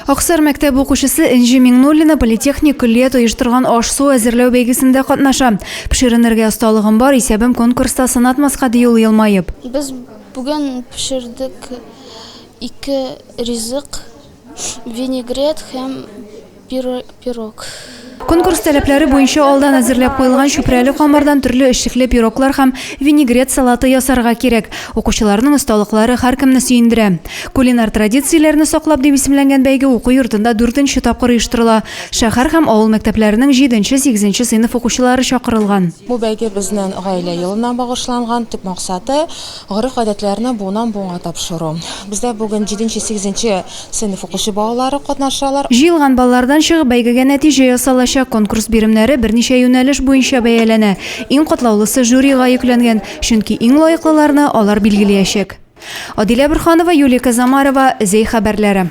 Аксар мәктәбе укучысы Энҗе Миңнуллина политехник көллият оештырган аш-су әзерләү бәйгесендә катнаша. Пешеренергә осталыгым бар, исәбем конкурста сынатмаска, ди ул елмаеп. Без бүген пешердек ике ризык, винегрет һәм Пирог. Конкурс таләпләре буенча алдан әзерләп куелган чүпрәле камырдан төрле эчлекле пироглар һәм винегрет салаты ясарга кирәк. Укучыларның осталыклары һәркемне сөендерә. Кулинар традицияләрне саклап дип исемләнгән бәйге уку йортында дүртенче тапкыр оештырыла. Шәһәр һәм авыл мәктәпләренең җиденче, сигезенче сыйныф укучылары чакырылган. Бу бәйге безнең Гаилә елына багышланган. Төп максаты, гореф-гадәтләрне буыннан-буынга тапшыру. Бездә бүген җиденче-сигезенче сыйныф укучы балалары катнашалар. Җыелган баллардан чыгып, бәйгегә нәтиҗә ясалачак. Конкурс биремнәре берничә юнәлеш буенча бәяләнә. Иң катлаулысы жюрига йөкләнгән, чөнки иң лаеклыларны алар билгелиячәк. Адилә Борһанова, Юлия Казамарова, Зәй хәбәрләре.